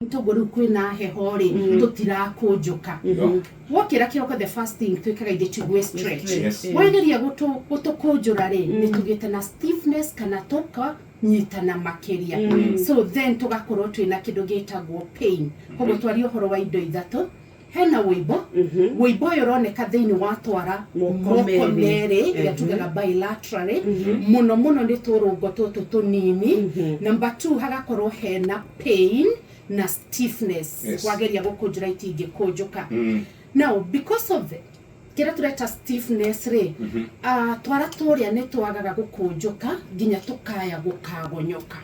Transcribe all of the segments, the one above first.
Toguo rĩu kwĩna heho rĩ, tũtirakũnjũka. Wokĩra kĩroko, the first thing twĩkaga ithuĩ ti gwĩ stretch. Wageria gũtũkũnjũra rĩ, nĩ tũgĩte na stiffness kana tũkanyitana makĩria, so then tũgakorwo twĩna kĩndũ gĩtagwo pain. Koguo twaria ũhoro wa indo ithatũ, hena wũimbo. Wũimbo ũyũ ũroneka thĩinĩ wa twara moko moko merĩ. Merĩ ĩrĩa tugaga bilaterally, mũno mũno nĩ tũrũngo tũtũ tũnini. Number two, hagakorwo hena pain na stiffness. Wageria gũkũnjũra itingĩkũnjũka. Now, because of the kĩrĩa tũreta stiffness rĩ, twara tũrĩa nĩ twagaga gũkũnjũka nginya tũkaya gũkagonyoka.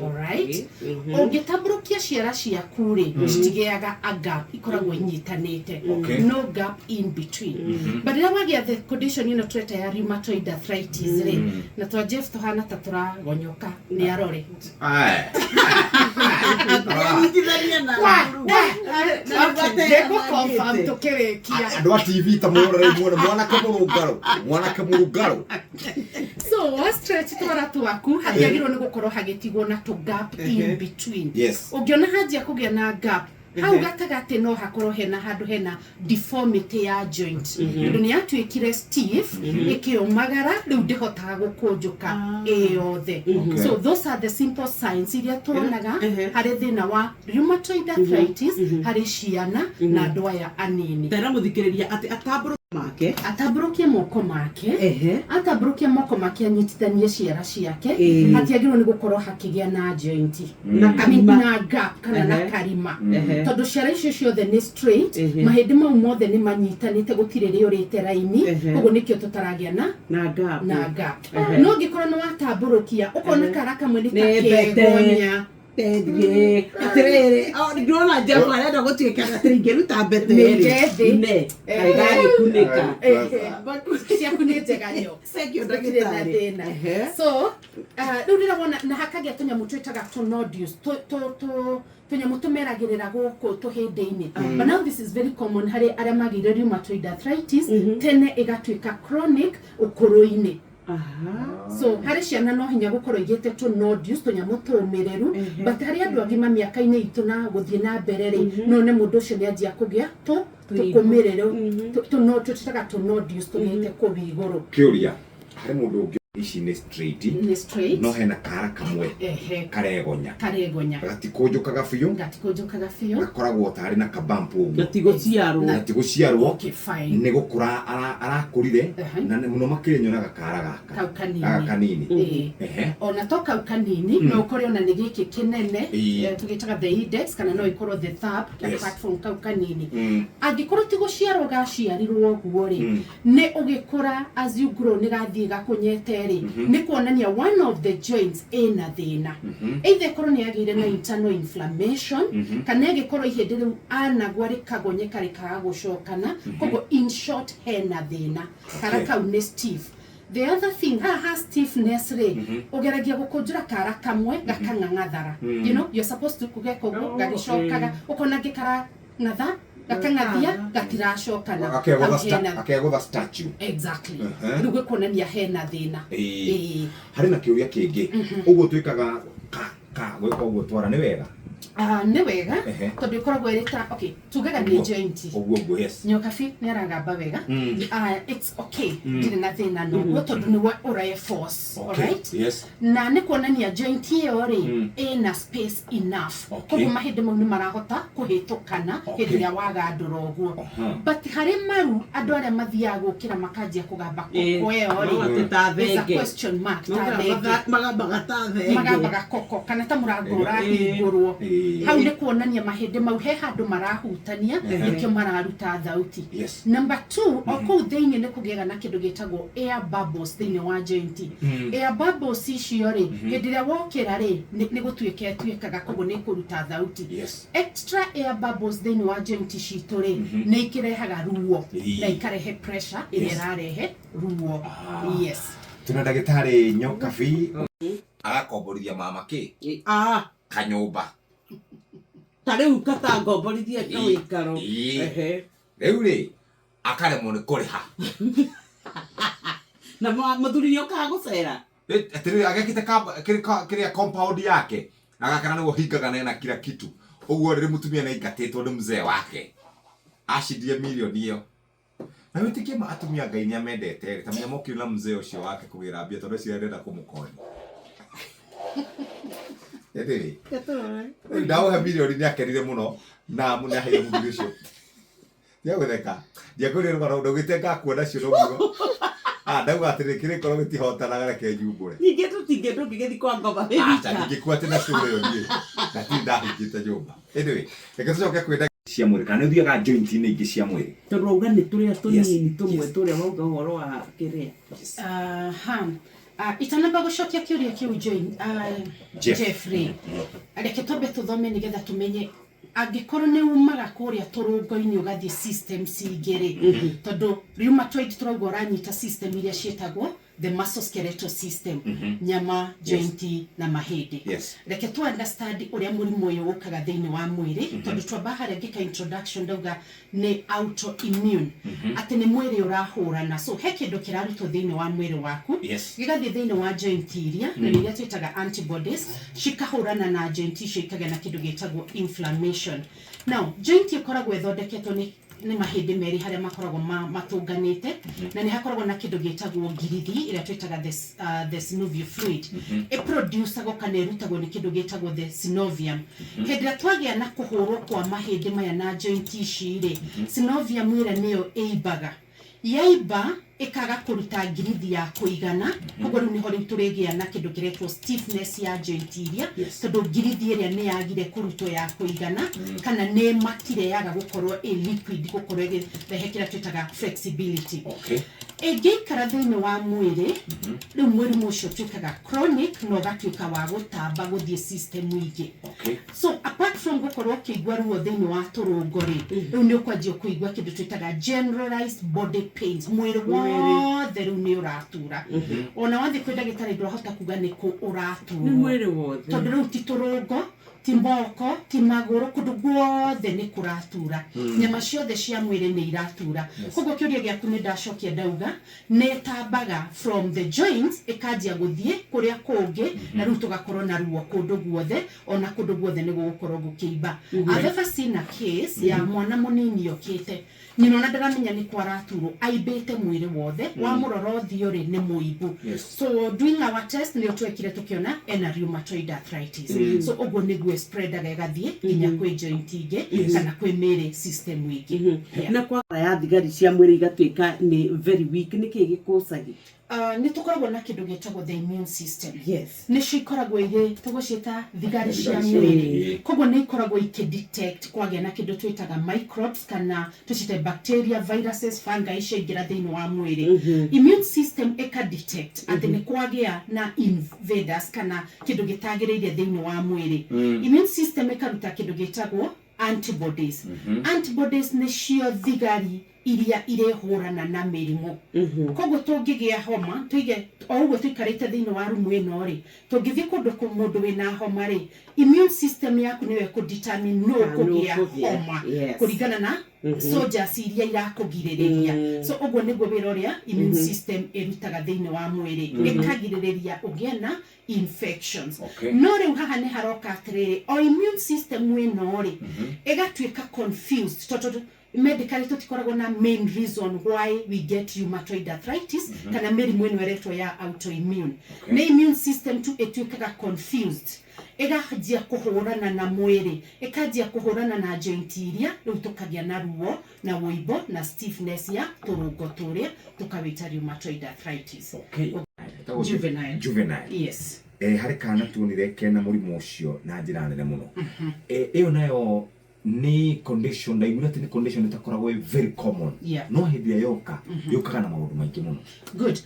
Alright, ũngĩtambũrũkia ciara ciaku rĩ, citigĩaga a gap, ikoragwo inyitanĩte. No gap in between. But rĩrĩa wagĩa the condition ĩno tũreta ya rheumatoid arthritis rĩ, na twa Jeff tũhana ta tũragonyoka, nĩ arore. Aye. Nyitithania na thuru. Ndĩkũ confirm tũkĩrĩkia. Andũ a TV ta mũrore muone mwanake mũrũngarũ, mwanake mũrũngarũ. So wa stretch twara twaku, hatiagĩrĩirwo nĩ gũkorwo hagĩtigwo na tũ gap in between. Ũngĩona hanjia kũgĩa na gap hau gatagatĩ, no hakorwo hena handũ hena deformity ya joint, tondũ nĩ yatuĩkire stiff, ĩkĩũmagara, rĩu ndĩhotaga gũkũnjũka ĩ yothe. So those are the simple signs iria tuonaga harĩ thĩna wa rheumatoid arthritis harĩ ciana na andũ aya anini. Tera mũthikĩrĩria atĩ atambũrũke make. Atambũrũkie moko make. Atambũrũkie moko make, anyitithanie ciara ciake. Hatiagĩrĩirwo nĩ gũkorwo hakĩgĩa na joint, na I mean, karima. Na gap kana na karima, tondũ ciara icio ciothe nĩ straight. Mahĩndĩ mau mothe nĩ manyitanĩte, gũtirĩ rĩũrĩte raini. Koguo nĩkĩo tũtaragĩa na na gap. Na gap. No ngĩkorwo nĩ watambũrũkia, ũkona kara kamwe nĩ ta Nĩ mbete. kegonya. Tendie. Atĩrĩrĩ, o, ndĩrona Jeff arenda gũtuĩka atĩ ingĩruta mbete Nĩ rĩ, njethĩ. Ne, kaĩ gagĩkunĩka. Ciaku nĩ njega nyo. Thank you, Gũtirĩ na ndagĩtarĩ. thĩna. So rĩu rĩrĩa wona na hakagĩa tũnyamũ twĩtaga tũ nodules, tũnyamũ tũmeragĩrĩra gũkũ tũhĩndĩ-inĩ. But now this is very common harĩ arĩa magĩire rheumatoid arthritis tene, ĩgatuĩka chronic ũkũrũ-inĩ. So harĩ ciana no hinya gũkorwo igĩte tũ nodules, tũnyamũ tũmĩrĩru, but harĩ andũ agima mĩaka-inĩ itũ na gũthiĩ na mbere rĩ, no ne mũndũ ũcio nĩ anjia kũgĩa tũ tũkũmĩrĩrũ, tũtĩtaga tũ nodules tũgĩte kũu igũrũ. Kĩũria harĩ mũndũ ũngĩ, ici nĩ straight? Nĩ straight. No hena kara kamwe karegonya. Karegonya. Gatikũnjũkaga biũ. Gatikũnjũkaga biũ. Gakoragwo tarĩ na kabamp ũguo. Na ti gũciarwo. Na ti gũciarwo. Okay, fine. Nĩ gũkũra arakũrire. Na mũno makĩria nyonaga kara gaka. Kau kanini. Gaka kanini. Ona to kau kanini, no ũkore ona nĩ gĩkĩ kĩnene, tũgĩtaga the index, kana no ĩkorwo the thumb, apart from kau kanini. Angĩkorwo ti gũciarwo gaciarirwo ũguo rĩ, nĩ ũgĩkũra, as you grow, nĩ gathiĩ gakũnyete rĩ, nĩ kuonania one of the joints ĩna thĩna, either ĩkorwo nĩ yagĩire na internal inflammation, kana ĩgĩkorwo ihĩndĩ rĩu anagwa rĩkagonyeka rĩkaga gũcokana. Koguo in short, hena thĩna, kara kau nĩ stiff. The other thing, haha ha stiffness rĩ, ũgeragia gũkũnjũra kara kamwe gakang'ang'athara. You're supposed to kũgeka ũguo, gagĩcokaga, ũkona ngĩkarang'atha, gakang'athia, gatiracokana. Akegũtha. Hau hena Akegũtha statue. Exactly. Rĩu gwĩkuonania hena thĩna. Harĩ na kĩũria kĩngĩ, ũguo twĩkaga ka ka gwĩka ũguo twara nĩ wega? Ah, nĩ wega, tondũ ĩkoragwo ĩrĩ ta, okay, tugaga nĩ joint. Ũguo, yes. Nyokabi nĩ aragamba wega. Ah, it's okay, ndirĩ na thĩna noguo, tondũ nĩwe ũrae force. Alright. Na nĩ kuonania joint ĩyo rĩ, ĩna space enough. Koguo mahĩndĩ mau nĩ marahota kũhĩtũkana hĩndĩ ĩrĩa wagandũra ũguo. But harĩ maru, andũ arĩa mathiaga gũkĩra makanjia kũgamba koko ĩyo no rĩ, atĩ ta is a thenge. question mark, ta thenge. Magambaga ta thenge. Magambaga koko kana ta mũrango ũrahingũrwo. Hau nĩ kuonania mahĩndĩ mau he handũ marahutania, nĩkĩo mararuta thauti. Number two, o kũu thĩinĩ nĩ kũgĩaga na kĩndũ gĩtagwo air bubbles thĩinĩ wa joint. Air bubbles icio rĩ, hĩndĩ ĩrĩa wokĩra rĩ, nĩ gũtuĩka ĩtuĩkaga, koguo nĩ ĩkũruta thauti. Extra air bubbles thĩinĩ wa joint citũ rĩ, nĩ ikĩrehaga ruo na ikarehe pressure ĩrĩa ĩrarehe ruo. Yes. Tuna ndagĩtarĩ Nyokabi agakomborithia mama kĩ? Kanyũmba. Ta rĩu katangomborithia kawĩikaro. Rĩu rĩ, akaremwo nĩ kũrĩha. Na mũthuri nĩ okaga gũcera. Atĩrĩrĩ, agekĩte kĩrĩa compound yake. Na gaka na nĩguo hingaga nena kila kitu. Ũguo rĩrĩ mũtumia nĩ aingatĩtwo nĩ mzee wake. Acindire mirioni ĩyo. Na wĩtĩkie ma atumia Ngai nĩ amendete rĩ, ta menya mokire na mzee ũcio wake kũgĩra mbia tondũ eciria ndenda kũmũkonya. Anyway, rĩu ndamũhe mirioni nĩ akenire mũno na nĩ aheire mũthuri ũcio. Tiga gũtheka. Ndiakwĩrire rũgano ndaugĩte ngakuona nacio no ngiuga. Ah, ndauga atĩrĩ kĩrĩkoro gĩtihotanaga reke nyumbũre. Ningĩ tũtingĩ ndũngĩgĩthiĩ kwa ngoma wĩ Aca wika. ndingĩkua atĩ na cũrũ ĩyo niĩ. Na ndirĩ ndahingĩte nyũmba. Anyway, reke tũcoke kwĩ ndagĩtarĩ cia mwĩrĩ kana nĩ ũthiaga joint-inĩ ingĩ cia mwĩrĩ. Tondũ wauga nĩ tũrĩa tũnini tũmwe tũrĩa wauga ũhoro wa kĩrĩa. Aha. Ah, itanamba gũcokia kĩũria kĩu Join, ah, Jeff. Jeffrey reke twambe tũthome nĩgetha tũmenye angĩkorwo nĩ umaga kũrĩa tũrũngo-inĩ ũgathiĩ systems ingĩ rĩ tondũ rheumatoid tũrauga ũranyita system iria ciĩtagwo the musculoskeletal system nyama joint na mahĩndĩ reke tu understand ũrĩa mũrimũ ũyũ ũkaga thĩinĩ wa mwĩrĩ tondũ twamba harĩa ngĩka introduction ndauga nĩ autoimmune atĩ nĩ mwĩrĩ ũrahũrana so he kĩndũ kĩrarutwo thĩinĩ wa mwĩrĩ waku gĩgathiĩ thĩinĩ wa joint iria na nĩ iria twĩtaga antibodies cikahũrana na joint icio ikagĩa na kĩndũ gĩtagwo inflammation now joint ĩkoragwo ĩthondeketwo nĩ nĩ mahĩndĩ merĩ harĩa makoragwo matũnganĩte na nĩ hakoragwo na kĩndũ gĩtagwo ngirithi ĩrĩa twĩtaga the synovial fluid ĩproducagwo kana ĩrutagwo nĩ kĩndũ gĩtagwo the synovium hĩndĩ ĩrĩa twagĩa na kũhũrwo kwa mahĩndĩ maya na joint ici rĩ synovium ĩrĩa nĩyo ĩimbaga yaimba ĩkaga kũruta ngirithi ya kũigana koguo rĩu nĩho rĩu tũrĩgĩa na kĩndũ kĩretwo stiffness ya joint iria tondũ ngirithi ĩrĩa nĩ yagire kũrutwo ya kũigana kana nĩ ĩmakire yaga gũkorwo ĩ liquid gũkorwo ĩkĩrehe kĩrĩa twĩtaga flexibility Ĩngĩikara thĩinĩ wa mwĩrĩ, rĩu mũrimũ ũcio ũtuĩkaga chronic na ũgatuĩka wa gũtamba gũthiĩ system ingĩ. So apart from gũkorwo ũkĩigua ruo thĩinĩ wa tũrũngo rĩ, rĩu nĩ ũkwanjia kũigua kĩndũ twĩtaga generalized body pains, mwĩrĩ wothe rĩu nĩ ũratura. Ona wathiĩ kwĩ ndagĩtarĩ ndũrahota kuga nĩ kũ Nĩ ũraturwo. mwĩrĩ wothe. Tondũ rĩu ti tũrũngo, ti moko, ti magũrũ, kũndũ guothe nĩ kũratura. Nyama ciothe cia mwĩrĩ nĩ iratura. Koguo kĩũria gĩaku nĩ ndacokia ndauga, nĩ ĩtambaga from the joints ĩkanjia gũthiĩ kũrĩa kũngĩ, na rĩu tũgakorwo na ruo kũndũ guothe, ona kũndũ guothe nĩ gũgũkorwo gũkĩimba. I've ever seen a case ya mwana mũnini okĩte, nyina ona ndaramenya nĩ kũ araturwo, aimbĩte mwĩrĩ wothe, wamũrora ũthiũ rĩ, nĩ mũimbu. So doing our test nĩyo twekire tũkĩona ena rheumatoid arthritis. So ũguo nĩguo spreadaga ĩgathiĩ nginya kwĩ joint ingĩ kana kwĩ mĩĩrĩ system ĩngĩ. Yeah. Na kwa ya thigari cia mwĩrĩ igatuĩka nĩ very weak, nĩkĩ gĩkũcagi? Nĩ tũkoragwo na kĩndũ gĩtagwo the immune system. Nĩcio ikoragwo irĩ tũgũciĩta thigari cia Thigari cia mwĩrĩ. mwĩrĩ. Koguo nĩ ikoragwo ikĩ-detect kwagĩa na kĩndũ twĩtaga microbes kana tũciĩte bacteria, viruses, fungi ciaingĩra thĩinĩ wa mwĩrĩ. Immune system ĩka-detect atĩ nĩ kwagĩa na invaders kana kĩndũ gĩtagĩrĩire thĩinĩ wa mwĩrĩ. Immune system ĩkaruta kĩndũ gĩtagwo antibodies. Antibodies nĩcio thigari iria irĩhũrana na mĩrimũ. Koguo tũngĩgĩa homa, tuige o ũguo tũikarĩte thĩinĩ wa rumu ĩno rĩ, tũngĩthiĩ kũndũ kũ mũndũ wĩna homa rĩ, immune system yaku nĩyo ĩkũ determine nũ Nũ ũkũgĩa ũkũgĩa, homa kũringana na soldiers iria irakũgirĩrĩria. So ũguo nĩguo wĩra ũrĩa immune system ĩrutaga thĩinĩ wa mwĩrĩ, ĩkagirĩrĩria ũgĩe na infections. No rĩu haha nĩ haroka atĩrĩrĩ, o immune system ĩno rĩ, ĩgatuĩka confused tondũ medically tũtikoragwo na main reason why we get rheumatoid arthritis kana mĩrimũ ĩno ĩretwo ya autoimmune. Nĩ immune system tu ĩtuĩkaga confused, ĩganjia kũhũrana na mwĩrĩ, ĩkanjia kũhũrana na joint iria, rĩu tũkagĩa na ruo na ũimbo na stiffness ya tũrũngo tũrĩa tũkawĩta rheumatoid arthritis. Juvenile. Juvenile. Yes. Harĩ kana tuonire kena mũrimũ ũcio na njĩra nene mũno. Ĩyo nayo nĩ condition, ndaiguire atĩ nĩ condition ĩtakoragwo ĩ very common. No hĩndĩ ĩrĩa yoka, yũkaga na maũndũ maingĩ mũno. Good.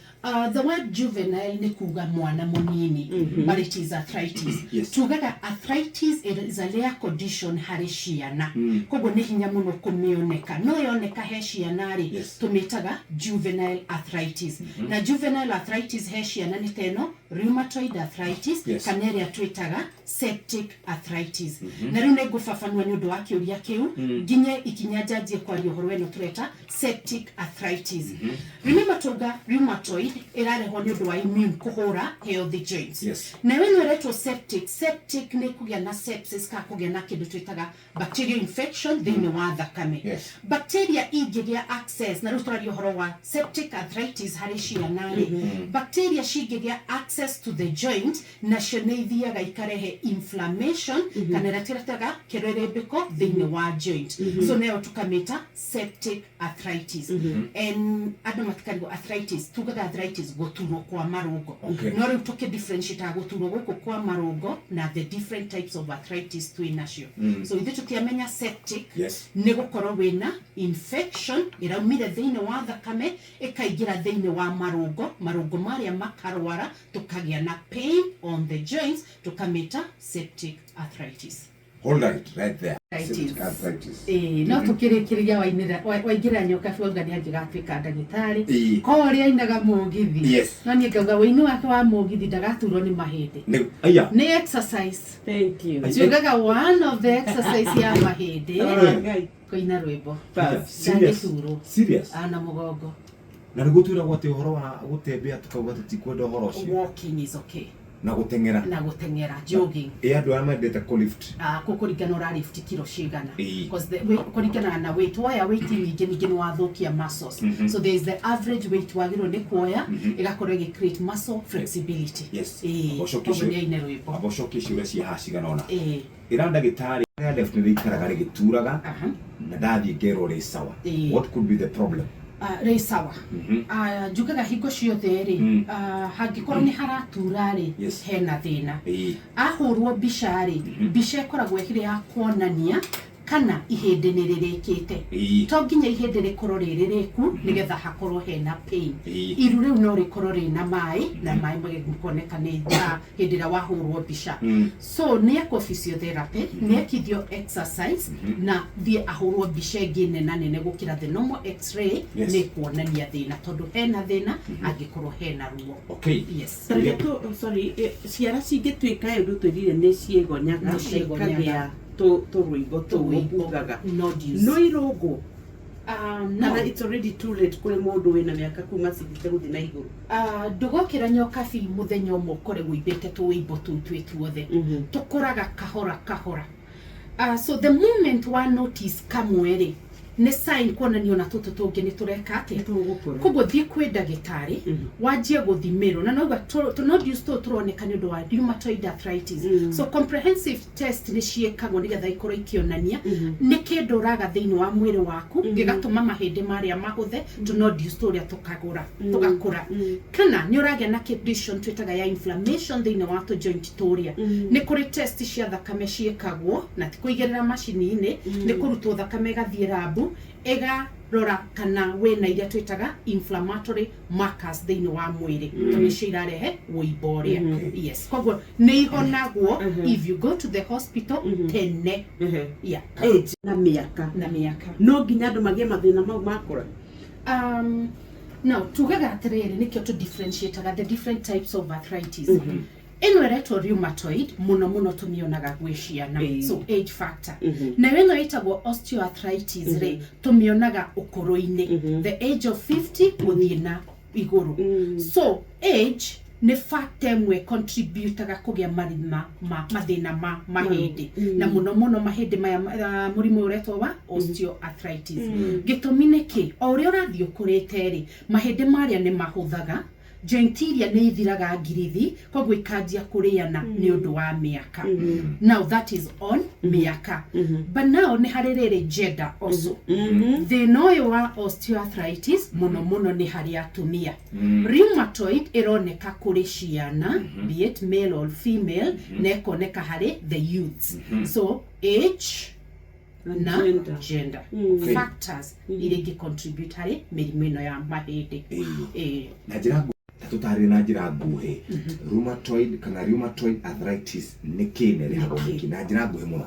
The word juvenile nĩ kuga mwana mũnini, but it is arthritis. Tugaga arthritis is a rare condition harĩ ciana. Koguo nĩ hinya mũno kũmĩoneka. No yoneka he ciana rĩ, tũmĩtaga juvenile arthritis. Na juvenile arthritis he ciana nĩ ta ĩno Rheumatoid arthritis kana ĩrĩa twĩtaga septic arthritis. Na rĩu nĩ ngũbabanua nĩ ũndũ wa kĩũria kĩu nginye ikinya njanjie kwaria ũhoro ĩno tũreta septic arthritis. Remember tuga rheumatoid ĩrarehwo nĩ ũndũ wa immune kũhũra healthy joints. Nayo ĩno ĩretwo septic. Septic nĩ kũgĩa na sepsis kana kũgĩa na kĩndũ twĩtaga bacterial infection thĩinĩ wa thakame. Bacteria ingĩgĩa access, na rĩu tũraria ũhoro wa septic arthritis harĩ ciana rĩ, bacteria cingĩgĩa access to the joint, nacio nĩ ithiaga ikarehe inflammation kana ĩrĩa twĩtaga kĩrĩrĩmbĩko thĩinĩ wa joint. So nayo tũkamĩta septic arthritis. And andũ matikarigwo arthritis, tugaga arthritis gũturwo kwa marũngo. No rĩu tũkĩ differentiate gũturwo gũkũ kwa marũngo na the different types of arthritis twĩ nacio. So ithuĩ tũtiamenya septic nĩ gũkorwo wĩna infection ĩraumire thĩinĩ wa thakame ĩkaingĩra thĩinĩ wa marũngo, marũngo marĩa makarwara, tũkagĩa na pain on the joints, tũkamĩta septic arthritis. Hold it right there. Arthritis. Septic arthritis. Ĩĩ, no tũkĩrĩkĩrĩria wainĩra waingĩra nyoka wauga nĩ angĩgatuĩka ndagĩtarĩ ko ũrĩa ainaga mũgithi. No niĩ ngauga wĩini wake wa mũgithi ndagaturwo nĩ mahĩndĩ. Nĩ aya. Nĩ exercise. Thank you. Njugaga one of the exercise ya mahĩndĩ Ngai. kũina rwĩmbo. Serious. Ndangĩturwo. Serious. Ana mũgongo. Na nĩguo twĩragwo atĩ ũhoro wa gũtembea tukauga tũtikwenda ũhoro ũcio. Walking is okay. Na gũteng'era. Na gũteng'era, jogging. Ĩ andũ arĩa mendete kũ lift. Kũringana ũra lift kiro cigana. Ĩĩ. Because kũringana na weight, woya weight nyingĩ ningĩ nĩ wathũkia muscles. So there is the average weight wagĩrĩirwo nĩ kuoya, ĩgakorwo ĩgĩ create muscle flexibility. Ĩĩ. Amba ũcokie Koguo ciũria- nĩ aine rwĩmbo. Amba ũcokie ciũria cia haha cigana ũna. Ĩĩ. Ĩra ndagĩtarĩ rĩa left nĩ rĩikaraga rĩgĩturaga na ndathiĩ ngerwo rĩ sawa. Ĩĩ. What could be the problem? Rĩ sawa. Njugaga hingo ciothe rĩ, hangĩkorwo nĩ haratura rĩ, hena thĩna. Ahũrwo mbica rĩ, mbica ĩkoragwo ĩrĩ ya kuonania kana ihĩndĩ nĩ rĩrĩkĩte. To nginya ihĩndĩ rĩkorwo rĩ rĩrĩku nĩgetha hakorwo hena pain. Iru rĩu no rĩkorwo rĩna maĩ na maĩ makoneka nĩ hĩndĩ ĩrĩa wahũrwo mbica. So nĩ ekwo physiotherapy, nĩ ekithio exercise na thiĩ ahũrwo mbica ĩngĩ nena nene gũkĩra the normal x-ray. Nĩ kuonania thĩna tondũ hena thĩna angĩkorwo hena ruo. Yes. Tareke sorry, ciara cingĩtuĩka ũndũ twĩrire nĩ ciĩgonyaga, Nĩ ciĩgonyaga. ikagĩa tũrũimbo tũu ũkungaga. Nodules. No irũngwo? No. Kana it's already too late kũrĩ mũndũ wĩna mĩaka kuma 60 gũthiĩ na igũrũ? Ndũgokĩra nyokabi mũthenya ũmwe ũkore wũimbĩte tũwĩimbo tũu twĩ tuothe. Tũkũraga kahora kahora. So the moment wa notice kamwe rĩ, nĩ sign kuonania ona tũtũ tũngĩ nĩ tũreka atĩa? Nĩtũgũkũra. Koguo thiĩ kwĩ ndagĩtarĩ, wanjie gũthimĩrwo. Na nauga tũ nodules tũtũ tũroneka nĩ ũndũ wa rheumatoid arthritis. So comprehensive test nĩ ciĩkagwo nĩgetha ikorwo ikĩonania nĩ kĩndũ ũraga thĩinĩ wa mwĩrĩ waku, gĩgatũma mahĩndĩ marĩa mahũthe, tũ nodules tũrĩa tũkagũra, tũgakũra. Kana nĩ ũragĩa na condition twĩtaga ya inflammation thĩinĩ wa tũ joint tũrĩa. Nĩ kũrĩ test cia thakame ciĩkagwo, na ti kũigĩrĩra macini-inĩ, nĩ kũrutwo thakame ĩgathiĩ rabu, ĩgarora kana wĩna iria twĩtaga inflammatory markers thĩinĩ wa mwĩrĩ. Tondũ nĩcio irarehe wũimbo ũrĩa. Yes. Koguo nĩ ihonagwo if you go to the hospital tene. Yeah. Age na mĩaka. Na mĩaka. No nginya andũ magĩe mathĩna mau makũra. Now, tugaga atĩrĩrĩ, nĩkĩo tũ differentiataga the different types of arthritis. Ĩno ĩretwo rheumatoid, mũno mũno tũmĩonaga gwĩ ciana. So age factor. Nayo ĩno ĩtagwo osteoarthritis rĩ, tũmĩonaga ũkũrũ-inĩ. The age of 50 gũthiĩ na igũrũ. So age nĩ factor ĩmwe contributaga kũgĩa mathĩna ma mahĩndĩ. Na mũno mũno mahĩndĩ maya, mũrimũ ũretwo wa osteoarthritis. Gĩtũmi nĩ kĩ? O ũrĩa ũrathiĩ ũkũrĩte rĩ, mahĩndĩ marĩa nĩ mahũthaga, joint iria nĩ ithiraga ngirithi, koguo ikanjia kũrĩana nĩ ũndũ wa mĩaka. Now that is on mĩaka. But now nĩ harĩ rĩrĩ gender also. Thĩna ũyũ wa osteoarthritis mũno mũno nĩ harĩ atumia. Rheumatoid ĩroneka kũrĩ ciana, be it male or female, na ĩkoneka harĩ the youths. So age na Gender. gender. Factors iria ingĩ contribute harĩ mĩrimũ ĩno ya mahĩndĩ. Na njĩra tũtarĩrie na njĩra nguhĩ, rheumatoid kana rheumatoid arthritis nĩ kĩ na ĩrehagwo nĩ kĩ? Na njĩra nguhĩ mũno.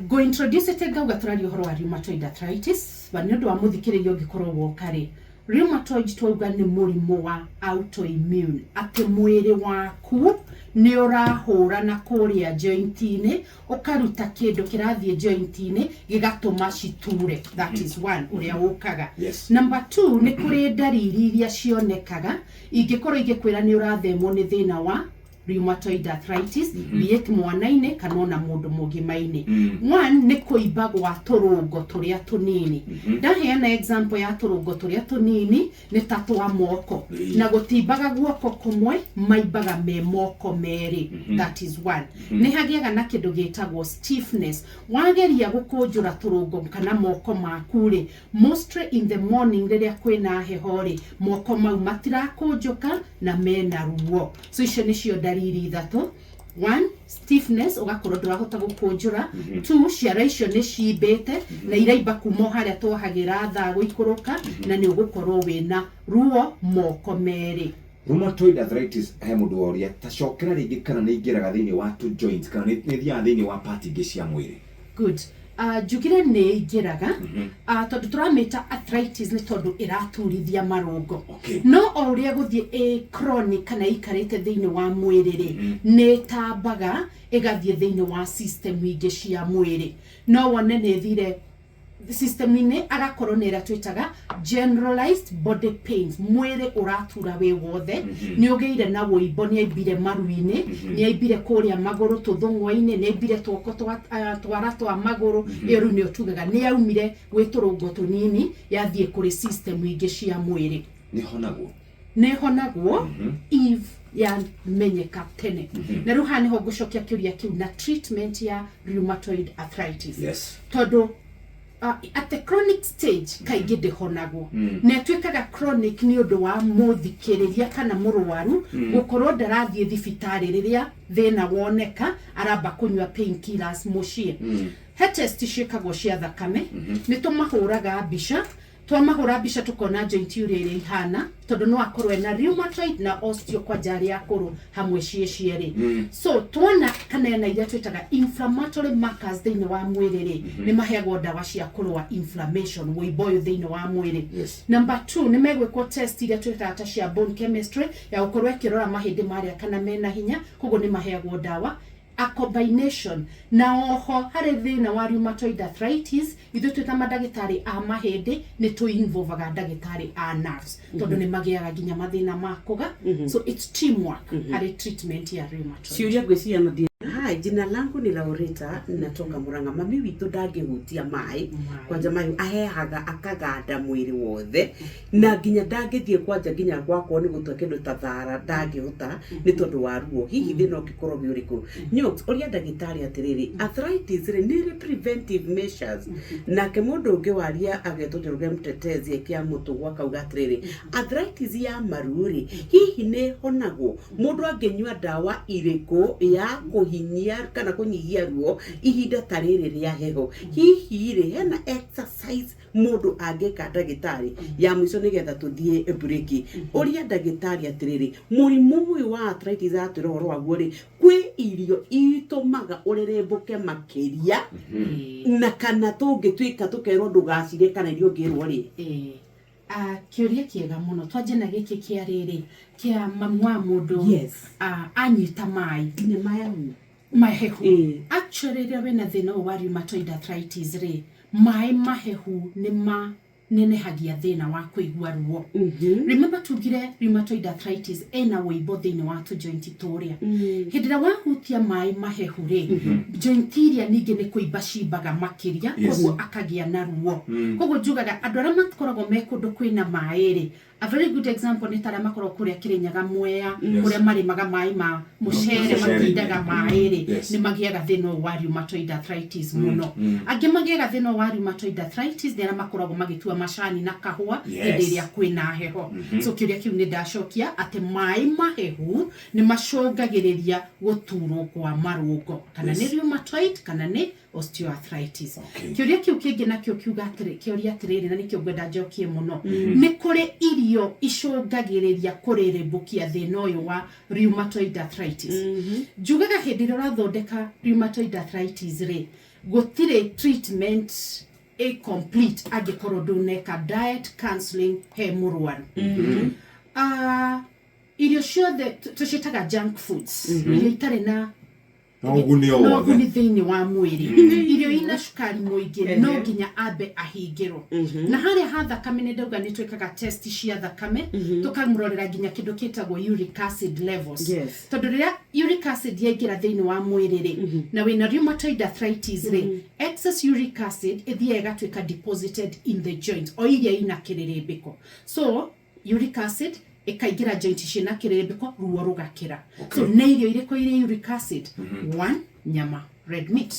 Go introduce it ngauga tũraria ũhoro wa rheumatoid arthritis, ba nĩ ũndũ wa mũthikĩrĩria ũngĩkorwo woka rĩ, Rheumatoid twauga nĩ mũrimũ wa autoimmune, atĩ mwĩrĩ waku nĩ ũrahũrana kũrĩa joint-inĩ, ũkaruta kĩndũ kĩrathiĩ joint-inĩ gĩgatũma citure. That is one ũrĩa ũkaga. Number two, nĩ kũrĩ ndariri iria cionekaga ingĩkorwo igĩkwĩra nĩ ũrathemwo nĩ thĩna wa rheumatoid arthritis, be it mwana-inĩ kana ona mũndũ mũgima-inĩ. One nĩ kũimba gwa tũrũngo tũrĩa tũnini. Ndaheana example ya tũrũngo tũrĩa tũnini nĩ ta twa moko, na gũtimbaga guoko kũmwe, maimbaga me moko merĩ. That is one. Nĩ hagĩaga na kĩndũ gĩtagwo stiffness. Wageria gũkũnjũra tũrũngo kana moko maku rĩ, mostly in the morning rĩrĩa kwĩna heho rĩ, moko mau matirakũnjũka na mena ruo. So icio nĩcio ndariri ithatũ. One, stiffness, ũgakorwo ndũrahota gũkũnjũra. Two, ciara icio nĩ cimbĩte na iraimba kuma o harĩa twohagĩra thaa gũikũrũka, na nĩ ũgũkorwo wĩna ruo moko merĩ. Rheumatoid arthritis, he mũndũ woria ta cokera rĩngĩ kana nĩ ingĩraga thĩinĩ wa two joints kana nĩ thiaga thĩinĩ wa part ingĩ cia mwĩrĩ. Good. Njugire nĩ ingĩraga, tondũ tũramĩta arthritis nĩ tondũ ĩraturithia marũngo. No o ũrĩa gũthiĩ ĩ chronic kana ĩikarĩte thĩinĩ wa mwĩrĩ rĩ, nĩ ĩtambaga ĩgathiĩ thĩinĩ wa system ingĩ cia mwĩrĩ. No wone nĩ ĩthire system-inĩ, agakorwo nĩ ĩrĩa twĩtaga generalized body pains, mwĩrĩ ũratura wĩ wothe, nĩ ũgĩire na wũimbo, nĩ aimbire maru-inĩ, nĩ aimbire kũrĩa magũrũ tũthũng'wa-inĩ, nĩ aimbire tuoko twa twara twa magũrũ. Ĩyo rĩu nĩyo tugaga nĩ yaumire gwĩ tũrũngo tũnini yathiĩ kũrĩ system ingĩ cia mwĩrĩ. Nĩ honagwo? Nĩ honagwo if yamenyeka tene. Na rĩu haha nĩho ngũcokia kĩũria kĩu na treatment ya rheumatoid arthritis. Tondũ at the chronic stage kaingĩ ndĩhonagwo, na ĩtuĩkaga chronic nĩ ũndũ wa mũthikĩrĩria kana mũrwaru gũkorwo ndarathiĩ thibitarĩ rĩrĩa thĩna woneka, aramba kũnyua painkillers mũciĩ. He test ciĩkagwo cia thakame, nĩ tũmahũraga mbica. Twamahũra mbica tũkona joint ũrĩa ĩrĩa ihana, tondũ no akorwo ena rheumatoid na osteo kwanja arĩa akũrũ hamwe ciĩ cierĩ. So tuona kana ena iria twĩtaga inflammatory markers thĩinĩ wa mwĩrĩ rĩ, nĩ maheagwo ndawa cia kũrũa inflammation, wũimbo ũyũ thĩinĩ wa mwĩrĩ. Number two, nĩ megwĩkwo test iria twĩtaga ta cia bone chemistry ya gũkorwo ĩkĩrora mahĩndĩ marĩa kana mena hinya, koguo nĩ maheagwo ndawa a combination. Na oho harĩ thĩna wa rheumatoid arthritis, ithuĩ twĩ ta mandagĩtarĩ a mahĩndĩ nĩ tũ involvaga ndagĩtarĩ a nerves, tondũ nĩ magĩaga nginya mathĩna ma kũga. So it's teamwork harĩ treatment ya rheumatoid. Ciũria ngwĩciria no ndiĩ. Hi, jina langu ni Laurita, natoka Murang'a. Mami witũ ndangĩhutia maĩ, kwanja maĩ ahehaga akaganda mwĩrĩ wothe, na nginya ndangĩthiĩ kwanja nginya gwakwo nĩ gũtua kĩndũ ta thara ndangĩhota nĩ tondũ wa ruo. Hihi thĩna ũngĩkorwo wĩ ũrĩkũ? Nyox, ũria ndagĩtarĩ atĩrĩrĩ, arthritis rĩ, nĩ ĩrĩ preventive measures? Nake mũndũ ũngĩ waria agetwo Njoroge Mtetezi ekia mũtũgwo akauga atĩrĩrĩ, arthritis ya maru rĩ, hihi nĩ ĩhonagwo? Mũndũ angĩnyua ndawa irĩkũ ya kũhinyia kana kũnyihia ruo ihinda ta rĩrĩ rĩa heho? Hihi rĩ, hena exercise mũndũ angĩka? Ndagĩtarĩ, ya mũico nĩgetha tũthiĩ breki, ũria ndagĩtarĩ atĩrĩrĩ, mũrimũ ũyũ wa arthritis atwĩra ũhoro waguo rĩ, kwĩ irio itũmaga ũrĩrĩmbũke makĩria, na kana tũngĩtuĩka tũkerwo ndũgacirĩe kana irio ũngĩrwo rĩ? Kĩũria kĩega mũno. Twanjie na gĩkĩ kĩa rĩrĩ kĩa mamu wa mũndũ. Anyita maĩ nginya mahehu. Mahehu. Actually, rĩrĩa wĩna thĩna ũyũ wa rheumatoid arthritis rĩ, maĩ mahehu nĩ manenehagia thĩna wa kũigua ruo. Remember tugire rheumatoid arthritis ĩna wũimbo thĩinĩ wa tũjoint tũrĩa. Hĩndĩ ĩrĩa wahutia maĩ mahehu rĩ, joint iria ningĩ nĩ kũimba cimbaga makĩria, koguo akagĩa na ruo. Koguo njugaga andũ arĩa makoragwo me kũndũ kwĩna maĩ rĩ, a very good example nĩ ta arĩa makoragwo kũrĩa Kĩrĩnyaga, Mwea, kũrĩa marĩmaga maĩ ma mũcere, Mũcere. matindaga maĩ rĩ, nĩ magĩaga thĩna ũyũ wa rheumatoid arthritis mũno. Angĩ magĩaga thĩna ũyũ wa rheumatoid arthritis nĩ arĩa makoragwo magĩtua macani na kahũa hĩndĩ ĩrĩa kwĩna heho. So kĩũria kĩu nĩ ndacokia atĩ maĩ mahehu nĩ macũngagĩrĩria gũturwo kwa marũngo, kana nĩ rheumatoid kana nĩ osteoarthritis. Kĩũria kĩu kĩngĩ nakĩo kiuga atĩrĩ, kĩũria atĩrĩrĩ, na nĩkĩo ngwenda njokie mũno, nĩ kũrĩ irio icũngagĩrĩria kũrĩrĩmbũkia thĩna ũyũ wa rheumatoid arthritis? Njugaga hĩndĩ ĩrĩa ũrathondeka rheumatoid arthritis rĩ, gũtirĩ treatment ĩ complete angĩkorwo ndũneka diet counseling he mũrwaru. Irio ciothe tũciĩtaga junk foods, irio itarĩ na No ũguni o no wothe. ũguni thĩinĩ wa mwĩrĩ, irio ina cukari mũingĩ, no nginya ambe ahingĩrwo. Na harĩa ha thakame nĩ ndauga nĩ twĩkaga test cia thakame, tũkamũrorera nginya kĩndũ kĩtagwo uric acid levels. Tondũ rĩrĩa uric acid yaingĩra thĩinĩ wa mwĩrĩ rĩ, na wĩna rheumatoid arthritis rĩ, excess uric acid ĩthiaga ĩgatuĩka deposited in the joint o iria ina kĩrĩrĩmbĩko. So uric acid ĩkaingĩra joint ciĩna kĩrĩrĩmbĩko, ruo rũgakĩra. So nĩ irio irĩkũ irĩ uric acid? One, nyama, red meat.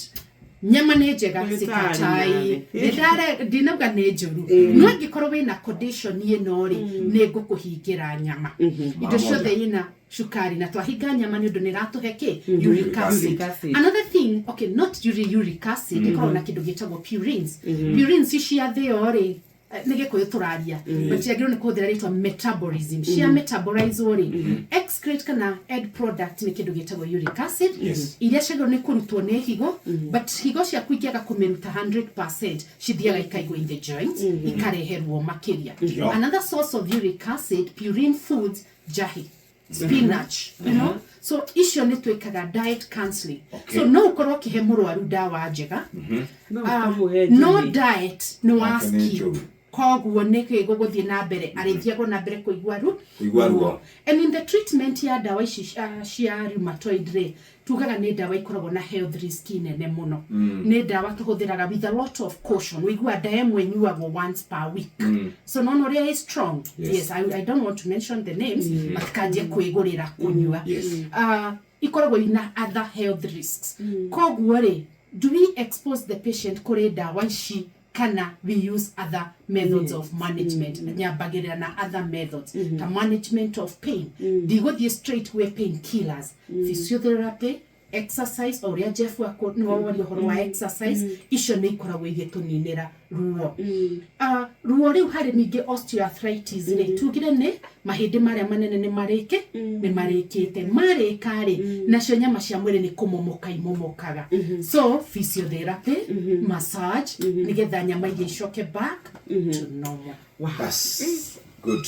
Nyama nĩ njega. Nĩ Sikatai. tarĩ. Ndinauga nĩ njũru, no angĩkorwo wĩna condition ĩno rĩ, nĩ ngũkũhingĩra nyama, indo ciothe ina cukari, na twahinga nyama nĩ ũndũ nĩ ĩratũhe kĩ? Uric acid. Uric acid. Another thing, okay, not uric acid, ĩkoragwo na kĩndũ gĩtagwo purines. Purines ciathĩo rĩ, nĩ Gĩkũyũ tũraria, but ciagĩrĩirwo nĩ kũhũthĩra rĩtwa metabolism, cia metabolize rĩ, excrete kana end product nĩ kĩndũ gĩtagwo uric acid. Iria ciagĩrĩirwo nĩ kũrutwo nĩ higo, but higo ciaku ingĩaga kũmĩruta 100%, cithiaga ikaigwo in the joints, ikarehe ruo makĩria. Another source of uric acid, purine foods, njahi, spinach. So icio nĩ twĩkaga diet counseling. So no ũkorwo ũkĩhe mũrwaru ndawa njega, No ũkamũhe no njahi. diet nĩ wa Nake nĩ skip. njũru. Koguo nĩ kĩ gũgũthiĩ na mbere, arĩthiagwo na mbere kũigua ru Kũigua ruo. And in the treatment ya ndawa ici cia rheumatoid rĩ, tugaga nĩ ndawa ikoragwo na health risk nene mũno. Nĩ ndawa tũhũthĩraga with a lot of caution. Ũiguaga ndawa ĩmwe ĩnyuagwo once per week. So nona ũrĩa ĩ strong. Yes, I don't want to mention the names, matikanjie kwĩgũrĩra kũnyua. Ikoragwo ina other health risks. Koguo rĩ, do we expose the patient kũrĩ ndawa ici kana we use other methods of management? Nyambagĩrĩra na other methods ta management of pain. Ndigũthiĩ straight gwĩ pain killers. Physiotherapy, exercise, o ũrĩa Jeff nĩwe waria ũhoro wa exercise, icio nĩ ikoragwo igĩtũninĩra ruo. Ruo rĩu harĩ ningĩ osteoarthritis rĩ, tugire nĩ mahĩndĩ marĩa manene nĩ marĩke nĩ marĩkĩte, marĩka rĩ, nacio nyama cia mwĩrĩ nĩ kũmomoka imomokaga. So physiotherapy, massage, nĩgetha nyama iria icoke back to normal. That's good.